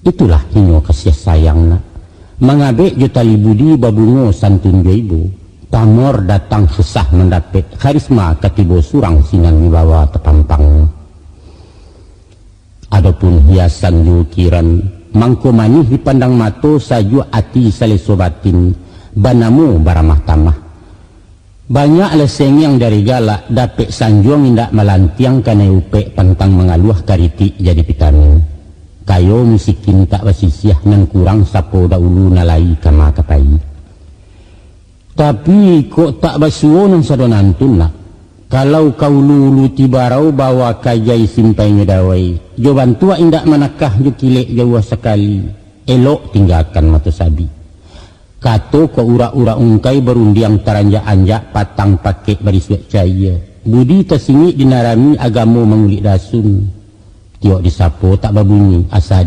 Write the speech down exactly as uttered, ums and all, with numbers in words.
Itulah inyo kasiah sayang nak. Mangabek jo tali budi, babungo santun jo ibo. Pamor datang susah mandapek, karisma ka tibo surang sinan wibawa tapampang. Adopun hiasan jo ukiran, mangko manih dipandang mato, sajuak ati saleso batin, banamo baramah tamah. Banyak lah sengiang dari galak, dapek sanjuang indak malantiang, kanai upek pantang mangaluah, karitik jadi vitamin. Kayo musikin tak basisiah, nan kurang sapo daulu, nan lai kama ka pai. Tapi kok tak basuo nan sado nantun nak. Kalau ka ulu-ulu tibarau, bawa kajai simpainyo dawai, jo bantuak indak manakah, jo kilek jauah sakali, elok tinggakan mato sabik. Kato kok urak-urak ungkai, barundiang taranjak-anjak, patang pakek barisuak caia. Budi tasingik dinarami, agamo mangulik dasun. Tiok disapo tak babunyi, asa